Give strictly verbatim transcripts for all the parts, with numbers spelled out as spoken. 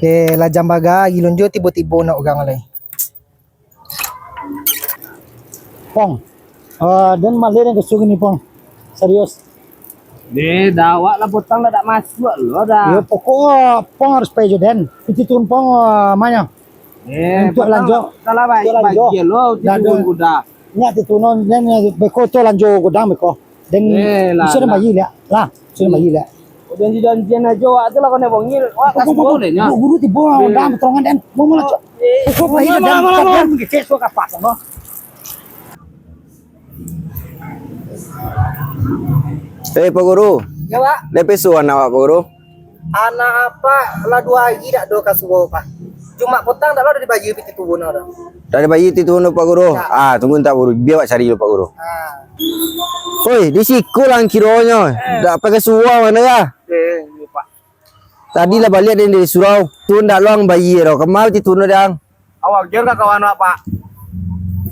Eh, lah jam bagai, alun juo tibo-tibo nak urang lai. Pong. Ah, den maleh den ka suruah ni, Pong. Serius. Deh, dah awak lah potang dah, dak masuak lo dah. Yo, pokok Pong harus pai jo den. Pitih turun Pong, ah, manyo. Eh, untuak potang lanjo. Salah baik, untuak lanjo. Bagian lo, pitih turun kuda. Nyak pitih turun, den, beko tu lanjo gudang beko. Den, eh, lah, bisa den lah. Bayia liak. Lah, bisa den bayia liak. Janji-janjian ajo, awak tu lah kena bongil. Awak kasih boleh nya. Guru tibo, eh. Undang pertolongan den. Mau, mau, cok. Eh, kok mau, bayia mau, den, mau, mau, mau, mau, kecek suka kapas, no. Eh, Pak Guru. Ya, Pak. Lai peso anak awak, Pak Guru? Anak apak lah duo ari dak ado ka suo, Pak. Jumat potang dak lah ado dibayia pitih turun dah. Dak dibayia pitih turun, Pak Guru? Dak. Ah, tunggu ntah, Guru. Bia awak cari dulu, Pak Guru. Ah. Oi, di siko lah kironyo. Eh. Dak pai ka suo mano ya? Eh, iyo, Pak. Tadi lah baliak dari surau. Tu ndak lo ang bayia doh. Kama pitih turun dang? Awak ger ka kawan awak, Pak.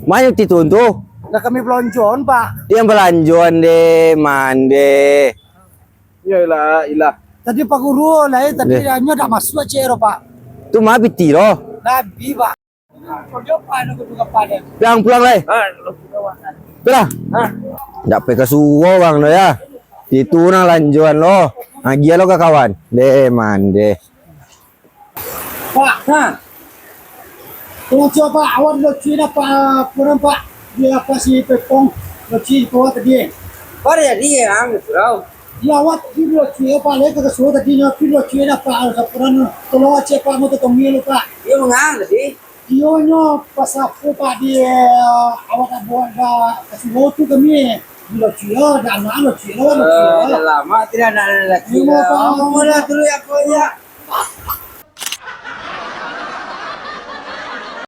Mano pitih turun tu? Lah kami balanjoan, Pak. Yang balanjoan deh, mande. Iyolah, ilah. Tadi Pak Guru lah, eh, tadi deh. Hanyo dak masuak cek ro, Pak. Tu ma pitih ro? Nabi, Pak. Pulang, pulang lai. Pulang. Ndak pai ka suo bang doh ya. Itu nang lanjoan lo. Agiah lo ka kawan. Deh, mande. Pak, ha. Tolong cubo, Pak, awak dilocui dah, Pak, puran, Pak. Di apa si Pepong, locui di bawah tadi. Oh, dah jadi ya, Ang, surau. Ya, awak tadi dilocui, Pak, lek ka suo tadi, nyo pi locui dah, Pak, sapuran. Tolong cek, Pak, mau totongi lo, Pak. Iyo, mangang tadi. Iyo nyo pas apo, Pak, di, eh, awak dak buek dah ka suo tu kami. Dilocui lo, dah anak locui lo, locui lo. Oh, dah lamo tidak anak laki. Iyo, Pak. Apo lah dulu ya, kau ya.